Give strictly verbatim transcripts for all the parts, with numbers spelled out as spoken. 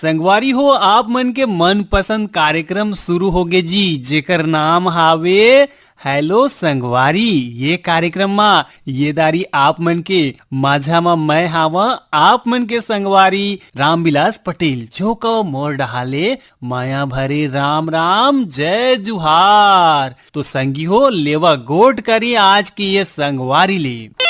संगवारी हो, आप मन के मनपसंद कार्यक्रम शुरू होगे जी, जेकर नाम हावे हेलो संगवारी। ये कार्यक्रम मा ये दारी आप मन के माझा मा मैं हावा आप मन के संगवारी रामविलास पटेल। झोंका मोर डहाले मया भरे राम राम, जय जुहार। तो संगी हो, लेवा गोठ करी आज के ये संगवारी ले।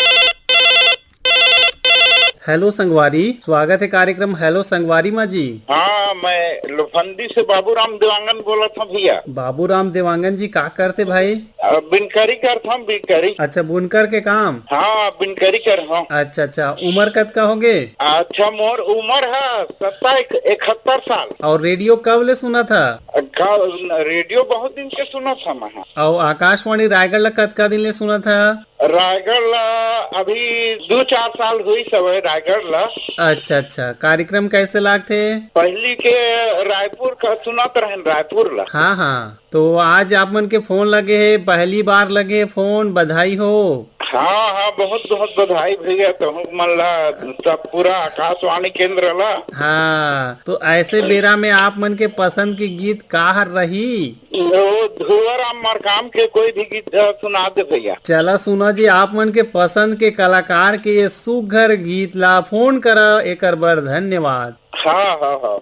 हेलो संगवारी, स्वागत है कार्यक्रम हेलो संगवारी मा जी। हाँ, मैं लोफंदी से बाबूराम देवांगन बोलत हूँ भैया। बाबूराम देवांगन जी, का करते भाई? अ, बिनकरी करत हूँ, बिनकरी। अच्छा, बुनकर के काम? हाँ, बिनकरी कर हूँ। अच्छा अच्छा, उम्र कतका होगे? अच्छा, मोर उम्र है सत्ता इक-, इकहत्तर साल। और रेडियो कब ले सुना था? का, रेडियो बहुत दिन के सुना था मैं। और आकाशवाणी रायगढ़ ला कतका दिन ले सुना था? रायगढ़ ला अभी दू चार साल हुई सब है रायगढ़ ला। अच्छा अच्छा, कार्यक्रम कैसे लागथे? पहली के रायपुर का सुनत रहन, रायपुर ला। हाँ हाँ, तो आज आप मन के फोन लगे है, पहली बार लगे है फोन, बधाई हो। हाँ हाँ, बहुत बहुत बधाई भैया, तुम मन ला, सब पूरा आकाशवाणी केंद्र ला। हाँ, तो ऐसे बेरा में आप मन के पसंद के गीत का हर रही? वो धुआराम मरकाम के कोई भी गीत, अ, सुना दे भैया। चला सुना जी, आप मन के पसंद के कलाकार के ये सुघर गीत ला। फोन करा, एकर बर धन्यवाद। हाँ हाँ हाँ।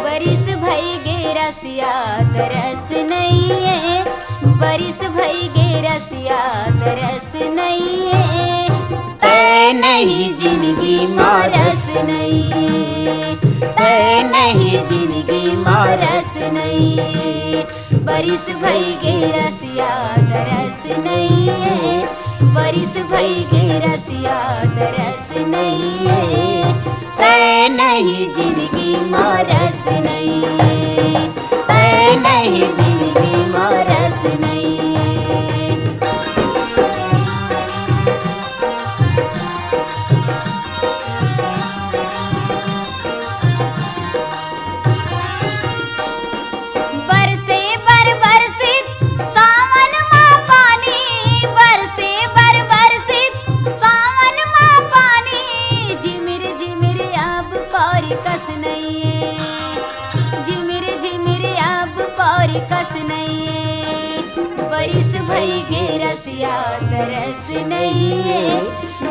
बरिस भई गे रसिया, तरस नइये। बरिस भई गे रसिया, तरस नइये। तै नहीं जिनगी मा रस नइये। तै नहीं जिनगी मा रस नइये। बरिस भई गे रसिया, तरस नइये। बरिस भई गे रसिया, तरस नइये। तै नहीं जिनगी मा रस नइये। तै नहीं जिनगी मा रस नइये। बरसे बर बरसित सावन मा पानी, बरसे बर बरसित सावन मा पानी, झिमिर झिमिर अब पौरी कस नइये। झिमिर झिमिर अब पौरी कस नइये। बरिस भई गे रसिया, तरस नइये।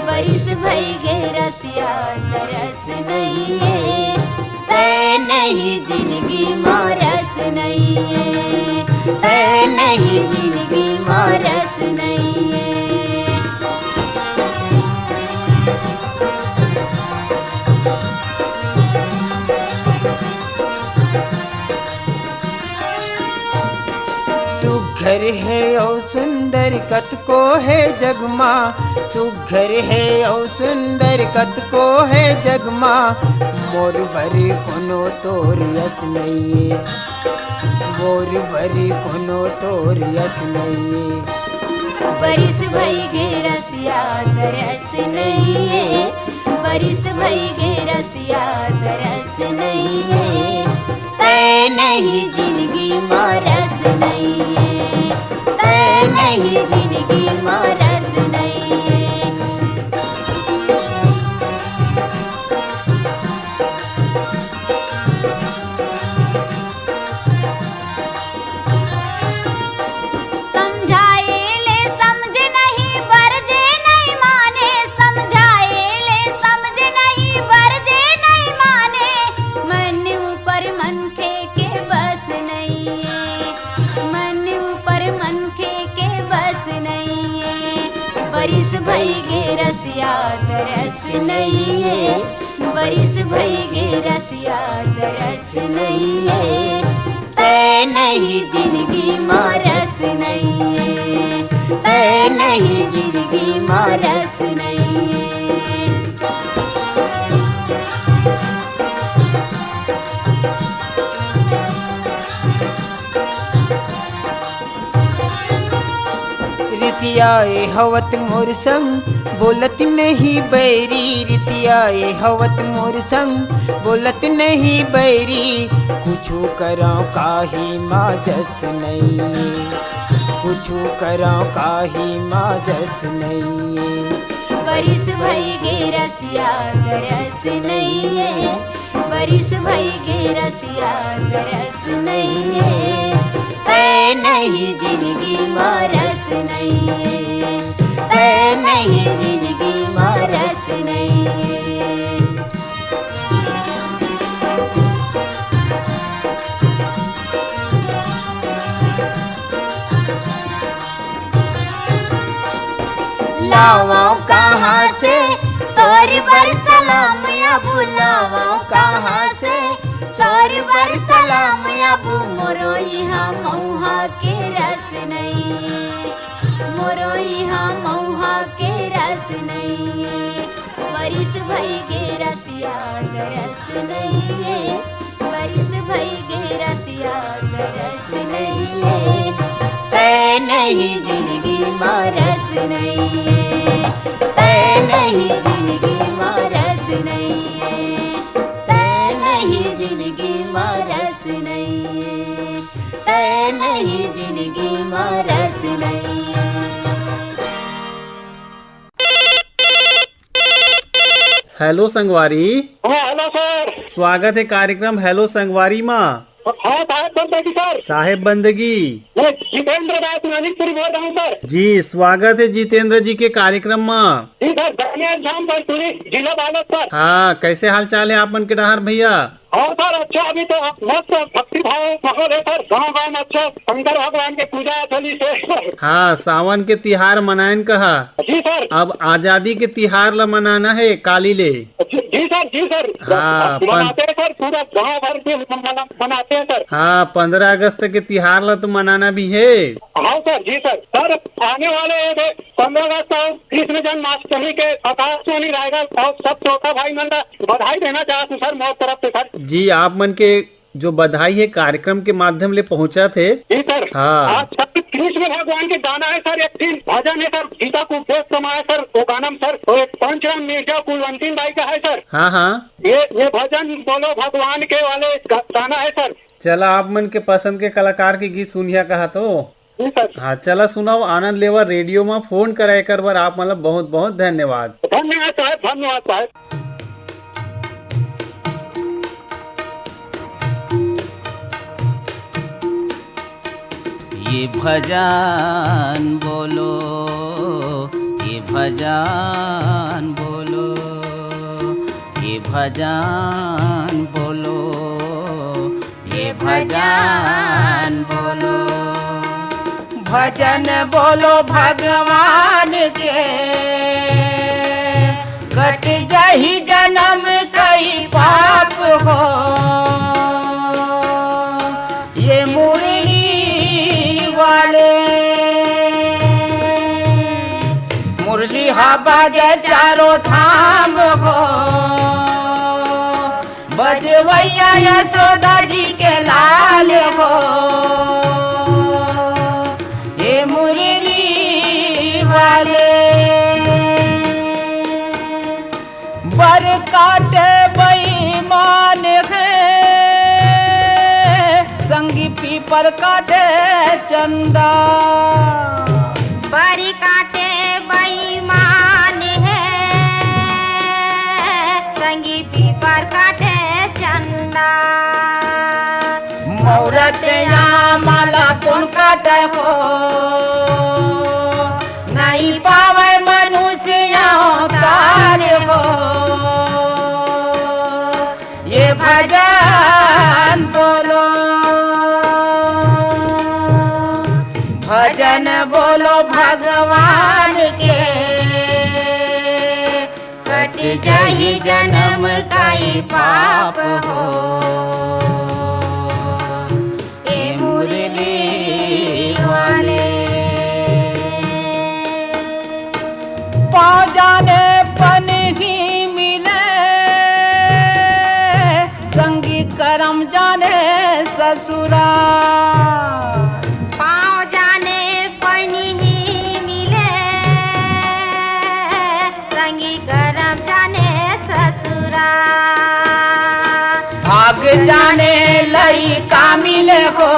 बरिस भई गे रसिया, तरस नइये। तै नहीं जिनगी मा रस नइये। तै नहीं जिनगी मा रस नइये। सुघर हे अउ सुंदर कतको हे जग मा, सुघर हे अउ सुंदर कतको हे जग मा, मोर बर कोनो तोर यस नइये, मोर बर कोनो तोर यस नइये। बरिस भई गे रसिया, तरस नइये। बरिस भई गे रसिया, तरस नइये। तै नहीं जिनगी मा रस नइये। तै नहीं जिनगी मा रस नइये। समझाए ले समझ नहीं, बरजे नहीं माने। समझाए ले समझ नहीं, बरजे नहीं माने। मन ऊपर मनखे के बस नइये। मन ऊपर मनखे के बस नइये। बरिस भई गे रसिया, तरस नइये। बरिस भई गे रसिया, तरस नइये। तै नहीं जिनगी मा रस नइये। तै नहीं जिनगी मा रस नइये। ऋषि आए हवत मोर संग, बोलत नहीं बैरी, रिसियाए हवत मोर संग, बोलत नहीं बैरी। कुछु करौं काही माजस नहीं, कुछु करौं काही माजस नहीं। बरिस भई गे रसिया दरस नहीं, बरिस भई गे रसिया दरस नहीं। तै नहीं जिनगी मा रस नहीं, तै नहीं जिनगी मा रस नहीं। लावौं कहाँ से तोर बर सलाम, अब लावौं कहाँ से तोर बर सलाम। अब मोरो इहाँ मउहा के रस नहीं, मोरो इहाँ मउहा के रस नहीं। बरिस भई गे रसिया दरस नहीं, बरिस भई गे रसिया दरस नहीं। तै नहीं जिनगी मा रस नहीं, तै नहीं जिनगी मा रस नहीं, तै नहीं जिनगी मा रस नहीं, तै नहीं जिनगी मा रस नहीं। हेलो संगवारी। हाँ, हेलो सर। स्वागत हे कार्यक्रम हेलो संगवारी मा। हाँ, साहेब बंदगी सर। साहेब बंदगी। मैं जितेंद्र दास मानिकपुरी बोल रहा हूँ सर। जी, स्वागत हे जितेंद्र जी के कार्यक्रम मा। जी सर, दानियाल धाम, बरसुरी, जिला बालोद सर। हाँ, कैसे हाल चाल हे आप मन के डहार भैया? हाँ सर, अच्छा, अभी तो मस्त भक्ति भाव माहौल है सर। गाँव गाँव में अच्छा शंकर भगवान के पूजा चली से। हाँ, सावन के तिहार मनायन कहा। जी सर। अब आजादी के तिहार ला मनाना हे काली ले। जी, जी सर, जी सर। हाँ, पन- मनाते हैं सर, पूरा गाँव भर के मना-, मनाते हैं सर। हाँ, पंद्रह अगस्त के तिहार ला तो मनाना भी हे। हाँ सर, जी सर। सर, आने वाले ये दे-, पंद्रह अगस्त और कृष्ण जन्माष्टमी के आकाशवाणी रायगढ़ और सब श्रोता भाई मन ला बधाई देना चाहत हूँ सर, मोर तरफ से सर। जी, आप मन के जो बधाई हे कार्यक्रम के माध्यम ले पहुँचत हे। जी सर। हाँ। आज सर कृष्ण भगवान के गाना है सर, एक दिन भजन है सर, गीता को उपदेश समाए सर, वो गाना में सर, वो एक पंचराम मिर्जा कुलवंतीन दाई का है सर। हाँ, हाँ। ये, ये भजन बोलो भगवान के वाले गा-, गाना है सर। चला आप मन के पसंद के कलाकार के गीत सुनिया कहा तो। जी सर। हाँ, चला सुनाओ, आनंद लेवा, रेडियो मा फोन करा एकर बर आप मन ला बहुत बहुत धन्यवाद। धन्यवाद साहब, धन्यवाद साहब। ये भजन बोलो, ये भजन बोलो, ये भजन बोलो, ये भजन बोलो। भजन बोलो भगवान के, कट जाही जन्म कई पाप हो। ये मुरली वाले मुरली हा बाजे चारों धाम हो। बजवैया यशोदा जी के लाल हो, हे मुरली वाले। बर काटे बेईमान हे, संगी पीपर काटे चंदा। बर काटे बेईमान हे, संगी पीपर काटे चंदा। मौरत या माला कोन काटे हो, नहीं पावे मनुष्य अवतार हो। ये भजन बोलो, भजन बोलो भगवान के, कट जाही जन्म काई पाप हो। ए मुरली वाले। पाँव जाने पनही मिले, संगी करम जाने ससुरार। पाँव जाने पनही मिले, भाग जाने लइका मिले हो,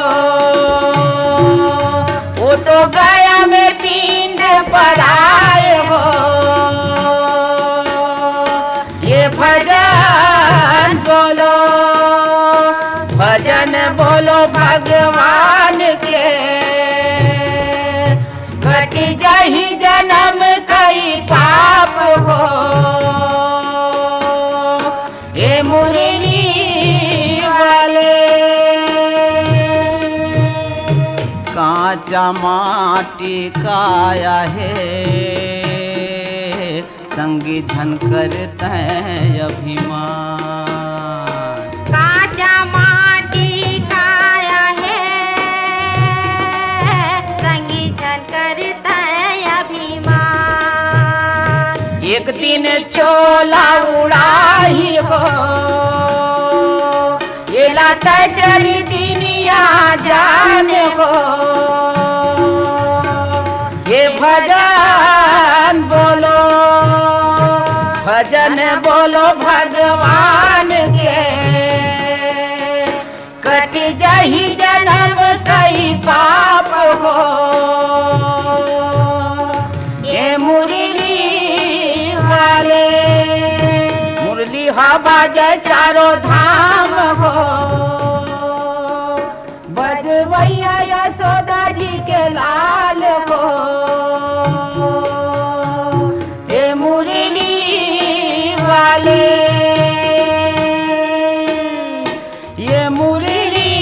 वो तो गया में पिंड पराए हो। ये भजन बोलो, भजन बोलो भगवान के, कटि जाही जनम कई पाप हो, हे मुरली वाले। कांचा माटी काया हे, संगी झन करतै अभिमान। कांचा माटी काया हे, संगी झन करतै अभिमान। एक दिन चोला उड़ाही हो, एला तै चली दिनिया जाने हो। ये भजन बोलो, भजन बोलो भगवान के, कटि जाही जनम कई पाप हो। ये मुरली वाले, मुरली हा बाजे चारों धाम हो। बजवैया यशोदा जी के लाल हो, हे मुरली वाले, ये मुरली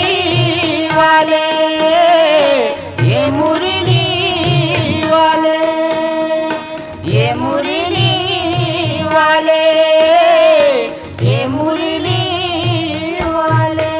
वाले, ये मुरली वाले, ये मुरली वाले, ये मुरली वाले।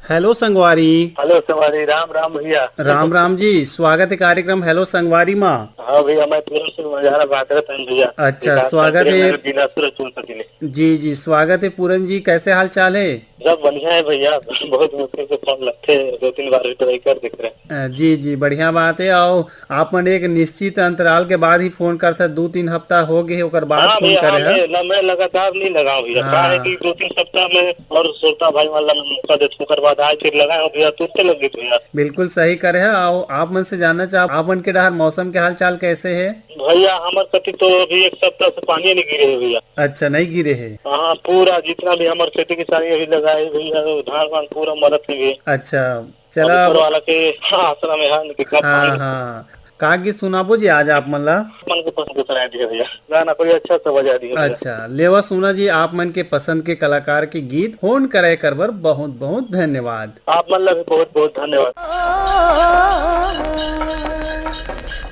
हेलो संगवारी। हेलो संगवारी, राम राम भैया। राम राम जी, स्वागत है कार्यक्रम हेलो संगवारी मा। हाँ भैया, मैं पूरन सिंह मझारा बात करत हन भैया। अच्छा, स्वागत है। बिलासपुर चुन सकिले। जी जी, स्वागत है पूरन जी, कैसे हाल चाल है? सब बढ़िया है भैया, बहुत मुश्किल से फोन लगथे, दो तीन बार भी ट्राई कर देख रहे हैं। अ, जी जी, बढ़िया बात है। और आप मन एक निश्चित अंतराल के बाद ही फोन करथे, दू तीन हफ्ता हो गए, ओकर बाद हाँ फोन भैया, करे हाँ, है। मैं, ना, मैं लगातार नहीं लगाऊं भैया, हाँ। का है कि दो तीन सप्ताह में और श्रोता भाई मन ला मौका देथों, ओकर बाद आज फिर लगाए हूँ भैया, तुरंते लग गई भैया। बिल्कुल सही करे है। और आप मन से जानना चाहब, आप मन के डहर मौसम के हाल चाल कैसे है? भैया, हमर कति तो अभी एक सप्ताह से पानी नहीं गिरे है भैया। अच्छा, नहीं गिरे है। हाँ, पूरा जितना भी हमर खेती किसानी अभी लगाए है भैया, धान वान पूरा मरत है भैया। अच्छा, चला अब ऊपर वाला के आसरा में है, कितना हाँ पानी। हाँ, का गीत सुनाबो जी आज आप मन ला? मन के पसंद के सुना दिया भैया, गाना कोई अच्छा सा बजा दिया भैया। अच्छा, लेवा सुना जी आप मन के पसंद के कलाकार के गीत। फोन करे कर बर बहुत बहुत धन्यवाद। आप मन ला भी बहुत बहुत धन्यवाद।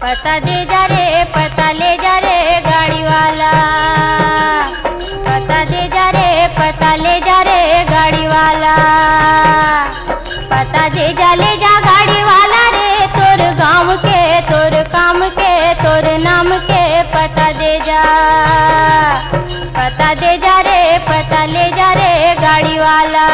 पता दे जा रे, पता ले जा रे गाड़ी वाला। पता दे जा रे, पता ले जा रे गाड़ी वाला। पता दे जा, ले जा गाड़ी वाला रे, तोर गांव के, तोर काम के, तोर नाम के पता दे जा। पता दे जा रे, पता ले जा रे गाड़ी वाला।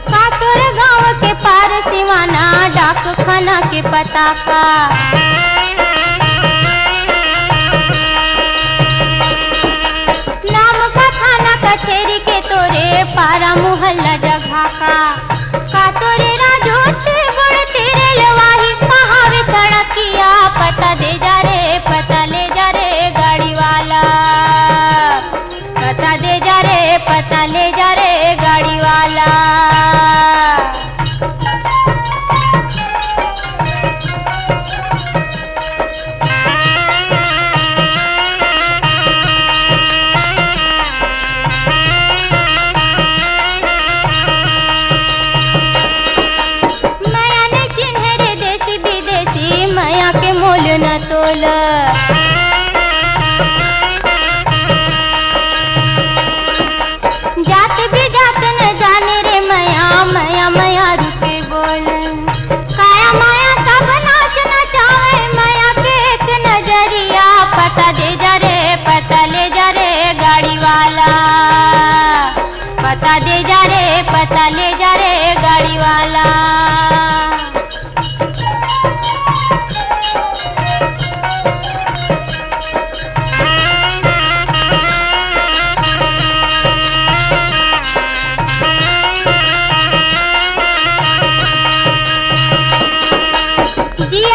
का तोर गांव के पार सिवाना डाकखाना के पता का? नाम का थाना कचेरी के तोरे पारा मोहल्ला जगह का? का तोरे राजोत गोड़ तेरे लवाही कहावे सड़किया? पता दे जा रे, पता ले जा रे गाड़ी वाला। पता दे जा रे, पता ले जा रे गाड़ी वाला। मया ने चिन्हे रे देसी विदेशी, मया के मोल न तोल। जात बिजात न जाने रे मया, मया मया रुके बोल। काया माया सब नाच नचा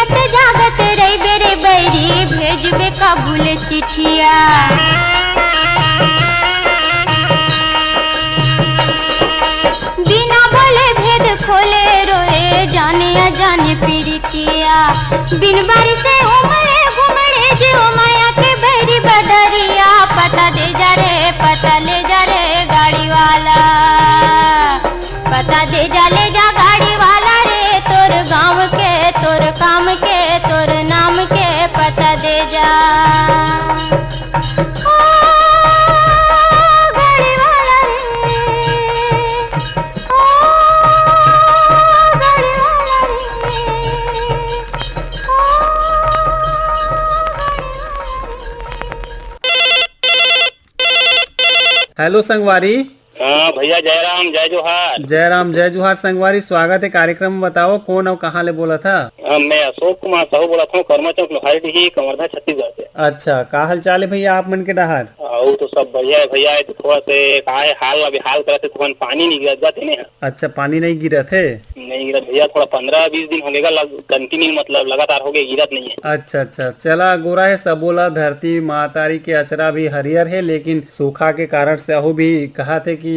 जागत रहिबे रे बैरी, भेजबे काबुल चिठिया। बिना बोले भेद खोले रोए, जाने अजाने पीरितिया। बिन बारिशे उमड़े घुमड़े, जीव माया के बैरी बदरिया। पता दे जा रे, पता ले जा रे गाड़ी वाला। पता दे जा, ले जा गाड़ी वाला रे, तोर गाँव के, तोर काम के, तोर नाम के पता दे जा। ओ गाड़ी वाला रे, ओ गाड़ी वाला रे, ओ गाड़ी वाला रे। हेलो संगवारी। हाँ भैया, जय राम, जय जोहार। जय राम, जय जोहार संगवारी, स्वागत हे कार्यक्रम में। बताओ, कौन अउ कहाँ ले बोलत हा? हाँ, मैं अशोक कुमार साहू बोलत हूँ, कर्मा चौक, लोहारी डीही, कवर्धा, छत्तीसगढ़ से। अच्छा, का हाल चाल हे भैया आप मन के डहार? हाँ, वो तो सब बढ़िया हे भैया, ये तो थोड़ा से का हे, हाल अभी हाल करत हे, थोड़ा पानी नहीं गिरत जाते ने। अच्छा, पानी नहीं गिरत हे? नहीं गिरत भैया, थोड़ा पंद्रह बीस दिन हो गएगा लग-, कंटिन्यू, मतलब लगातार हो गए, गिरत नहीं है। अच्छा, अच्छा, चला गोरा हे, सबो ला धरती मातारी के अचरा भी हरियर हे, लेकिन सूखा के कारण से अहू भी कहत हे कि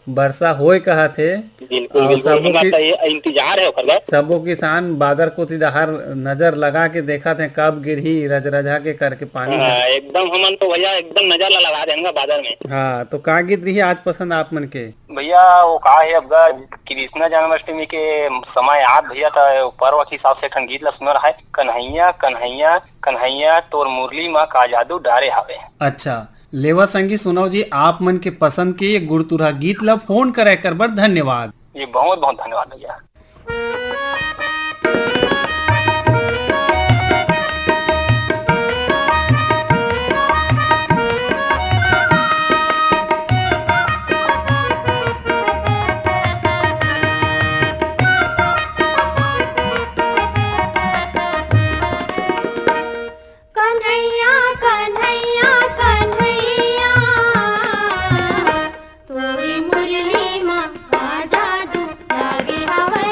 बरसा होए कहत हे। बिल्कुल, और बिल्कुल, सबो हमरा की तो ये इंतजार है ओकर बस। सबो किसान बादर कोती डहार नजर लगा के देखत हे, कब गिरही रजरजा के करके पानी हाँ, हर। एकदम हमन तो भैया एकदम नजर ला लगा देंगे बादर में। हाँ, तो का गीत रही आज पसंद आप मन के? भैया, वो का है, अब गा-, कृष्णा जन्माष्टमी के समय आत भैया, त पर्व के हिसाब से एक ठन गीत ला सुनर है, कन्हैया, कन्हैया, कन्हैया, तोर मुरली मा का जादू डारे हावे। अच्छा, लेवा संगी सुनव जी, आप मन के पसंद के ये गुरतुरहा गीत ला फोन करे कर बर धन्यवाद। जी, बहुत बहुत धन्यवाद भैया। कन्हैया, कन्हैया, कन्हैया, तोरी मुरली मा का जादू लागे हवय।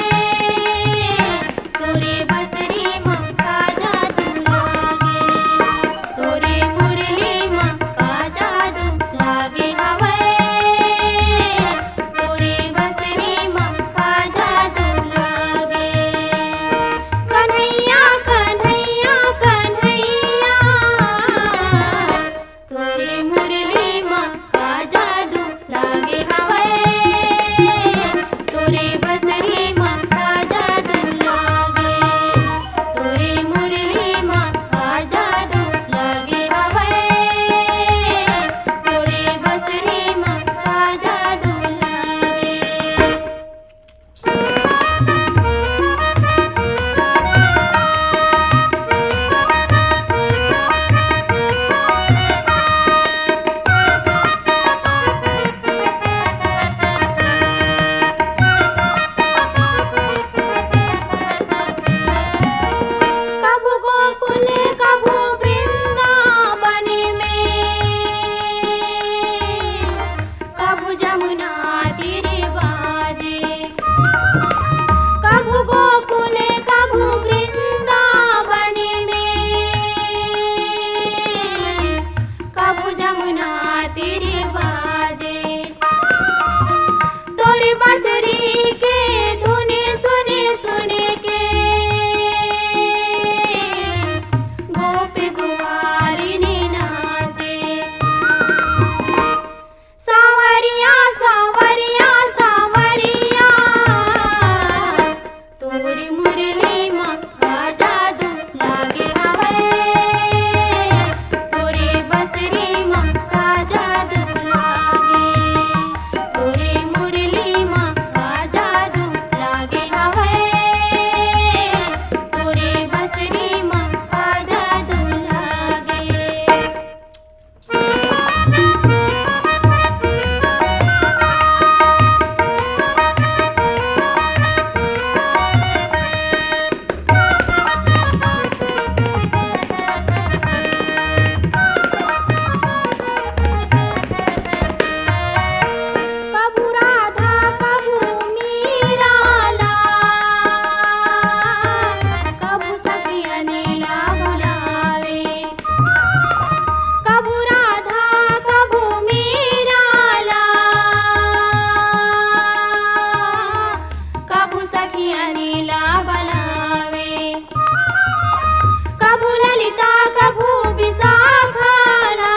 ललिता कभू विशाखा ला,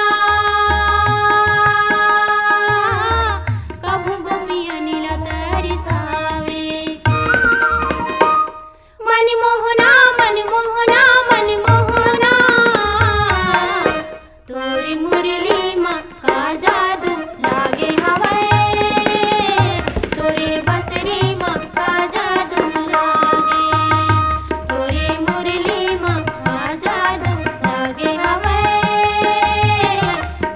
कभू गोपियन ला तरसावे। मनमोहना, मनमोहना, मनमोहना, तोरे मुरली मा का जादू लागे हवय, तोरे बंसरी मा का जादू लागे, तोरे मुरली मा का जादू लागे हवय,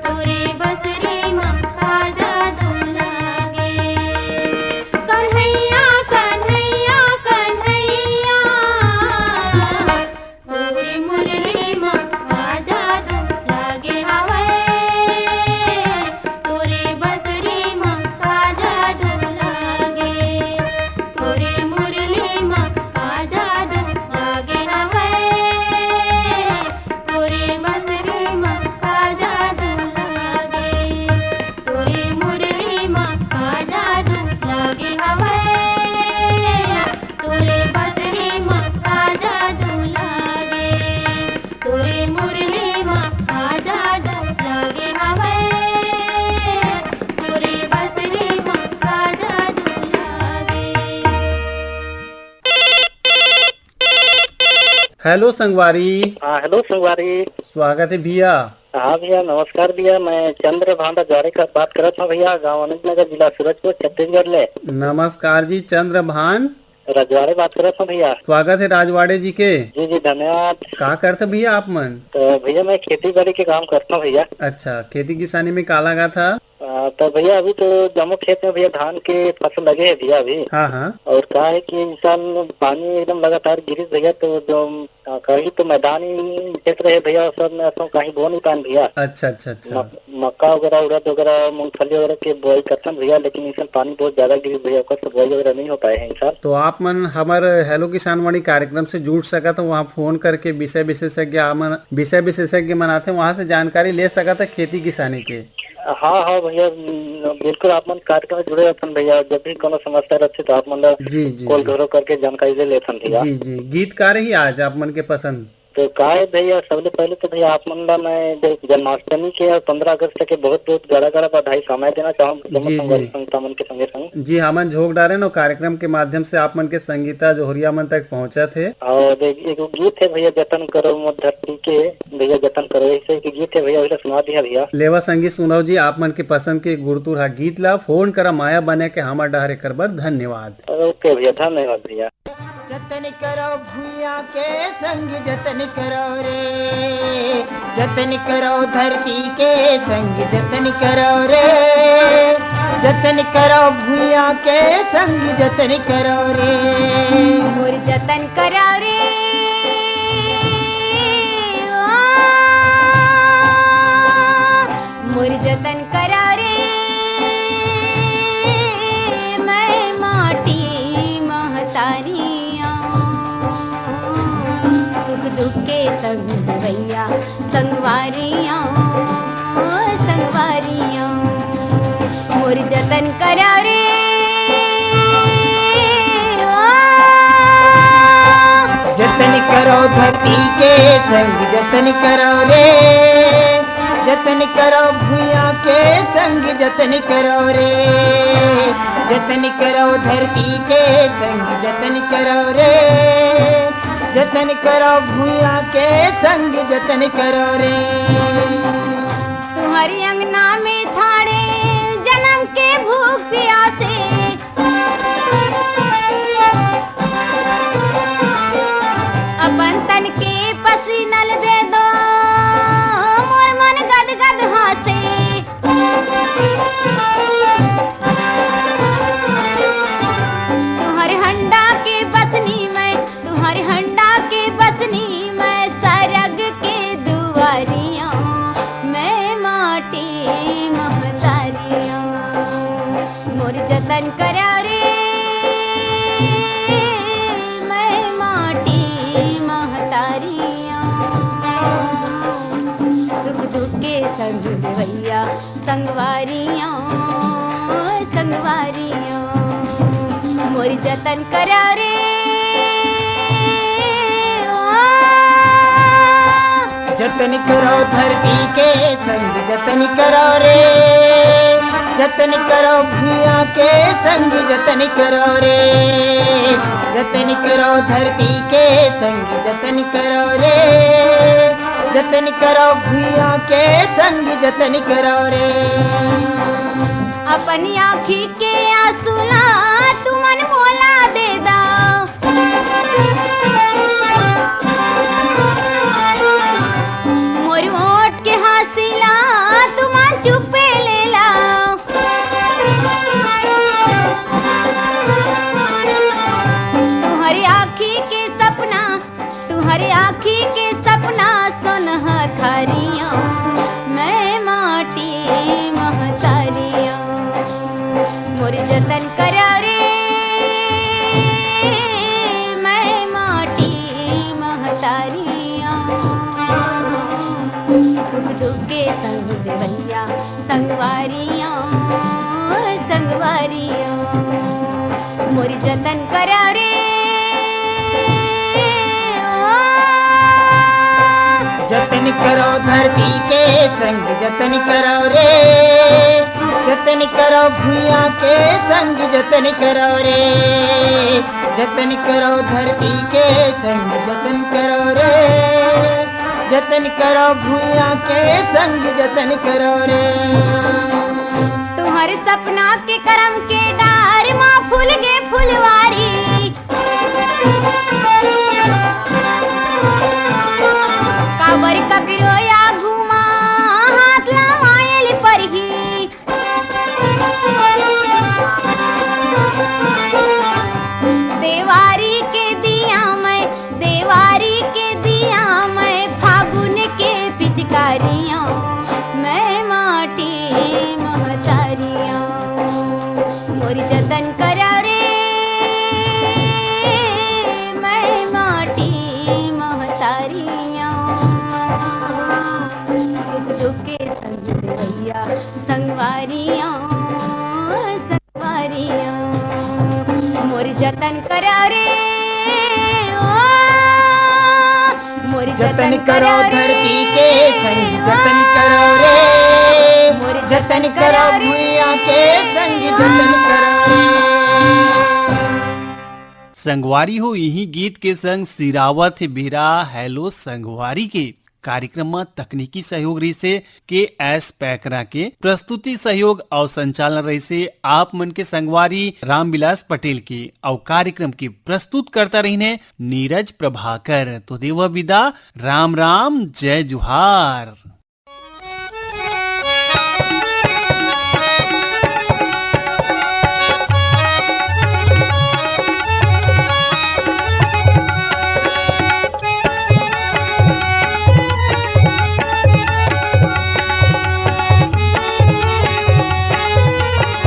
तोरे बंसरी मा का जादू लागे। कन्हैया, कन्हैया, कन्हैया, तोरे मुरली मा का जादू लागे हवय, तोरे बंसरी मा का जादू लागे, तोरे मुरली मा का जादू लागे हवय, तोरे बंसरी मा का जादू लागे, तोरे मुरली मा का जादू लागे हवय, तोरे बंसरी मा का जादू लागे, तोरे मुरली मा का जादू लागे हवय, तोरे बंसरी मा का जादू लागे। हेलो संगवारी। हाँ, हेलो संगवारी। स्वागत है भैया। हाँ भैया, नमस्कार भैया, मैं चंद्रभान रजवाड़े का बात करत हूँ भैया, गांव अनंत नगर, जिला सूरजपुर, छत्तीसगढ़ ले। नमस्कार जी चंद्रभान। रजवाड़े बात करत हूँ भैया। स्वागत है राजवाड़े जी के। जी, जी, धन्यवाद। का करते भैया आप मन? तो भैया, मैं खेती बाड़ी के काम करता हूँ भैया। अच्छा, खेती किसानी में का लगा था? आ, तो भैया, अभी तो जम्मो खेत में भैया धान के फसल लगे है भैया अभी। हाँ, हाँ। और का है कि इंसान पानी एकदम लगातार गिरिस भैया, तो जो, आ, कहीं तो मैदानी क्षेत्र है भैया, सब में असो कहीं बो नहीं पान भैया। अच्छा, अच्छा, अच्छा। मक-, मक्का वगैरह, उड़द वगैरह, मूंगफली वगैरह के बुआई करथन भैया, लेकिन इंसान पानी बहुत ज्यादा गिरिस भैया, ओकर से बुआई वगैरह नहीं हो पाए है इंसान। तो आप मन हमर हेलो किसानवाणी कार्यक्रम से जुड़ सकत हो, वहाँ फोन करके विषय विशेषज्ञ मन, विषय विशेषज्ञ मन आथे, वहाँ से जानकारी ले सकत है खेती किसानी के। हाँ, हाँ भैया, बिल्कुल आप मन कार्यक्रम में जुड़े रहथन भैया, जब भी कोनो समस्या रहथे तो आप मन ला जी, जी, कॉल जी। घरो करके जानकारी ले लेथन भैया। जी, जी। गीत का रही आज आप मन के पसंद? तो का है भैया, सबले पहले तो भैया आप मन ला मैं जन्माष्टमी के और पंद्रह अगस्त के बहुत बहुत गड़ा गड़ा बधाई समय देना चाहूँ, जम्मो जी, संगवारी जी। संस्था मन के संगे संग। जी, हमन झोंक डारे न कार्यक्रम के माध्यम से आप मन के संगीता जोहरिया मन तक पहुँचत हे। और एक, एक गीत है भैया, जतन करो मोर धरती के, भैया जतन करो, ऐसे एक गीत है भैया, वही ला सुना दिया भैया। लेवा संगीत सुनव जी, आप मन के पसंद के गुरतुरहा गीत ला। फोन करा माया बने के हमर डहर एकर बर धन्यवाद। ओके भैया, धन्यवाद भैया। जतन करो भुइयां के संग जतन करो रे, जतन करो धरती के संग जतन करो रे, जतन करो भुइयां के संग जतन करो रे। मोर जतन करो रे, ओ, मोर जतन करो रे, मैं माटी महतारियाँ। सुख दुख के संग भैया संगवारियाँ, संगवारियाँ। मोर जतन करो रे, ओ। जतन करो धरती के संग जतन करो रे, जतन करो भुइयां के संग जतन करो रे, जतन करो धरती के संग जतन करो रे, जतन करो भुइयां के संग जतन करो रे। तुम्हारी अंगना में ठाड़े जन्म के भूख प्यासे, अपन तन के पसीना ल दे दो, मोर मन गदगद हाँसे। तुहर हंडा के बसनी मैं, तुहर हंडा के बसनी मैं, सरग के दुआरियाँ मैं माटी महतारियाँ। मोर जतन करो रे, मैं माटी महतारियाँ। सुख दुख के संग भैया संगवारियाँ, संगवारियाँ। मोर जतन करो रे, ओ। जतन करो धरती के संग, जतन करो रे, जतन करो भुइयां के संग, जतन करो रे, जतन करो धरती के संग, जतन करो रे, जतन करो भुइयां के संग, जतन करो रे। अपनी आँखी के आंसू ला तुमन मोला दे दा, मोर ओठ के हंसी ला तुमन चुपे ले ला। तुम्हारी आँखी के सपना, तुम्हारी आँखी के सपना सोनहा थारियों, मैं माटी महतारियों। मोर जतन करा रे, मैं माटी महतारियों। सुख दुख के संग देवैया, संगवारियों, संगवारियों। मोर जतन करा रे, ओ। जतन करो धरती के संग, जतन करो रे, जतन करो भुइयां के संग, जतन करो रे, जतन करो धरती के संग, जतन करो रे, जतन करो भुइयां के संग, जतन करो रे। तुम्हारे सपना के करम के डार मा फूल गे फुलवारी, काबर ककरो आगू मा हाथ लमायल परही। देवारी के दिया मैं, देवारी के दिया मैं, फागुन के पिचकारियों, मैं माटी महतारियों। मोर जतन करा रे, मैं माटी महतारियों। सुख दुख के संग देवैया, संगवारियों, संगवारियों। मोर जतन करा रे, ओ, मोर जतन जतन करो करा रे। धरती के संग, जतन करो रे। मोर जतन जतन करो करा रे। भुइयां के संग, जतन करो रे। संगवारी हो, इही गीत के संग सिरावत हे बेरा हेलो संगवारी के। कार्यक्रम म तकनीकी सहयोग रहिसे के एस पैकरा के, प्रस्तुति सहयोग अउ संचालन रहिसे आप मन के संगवारी रामविलास पटेल के, अउ कार्यक्रम के प्रस्तुतकर्ता रहिने नीरज प्रभाकर। तो देवा विदा, राम राम, जय जुहार।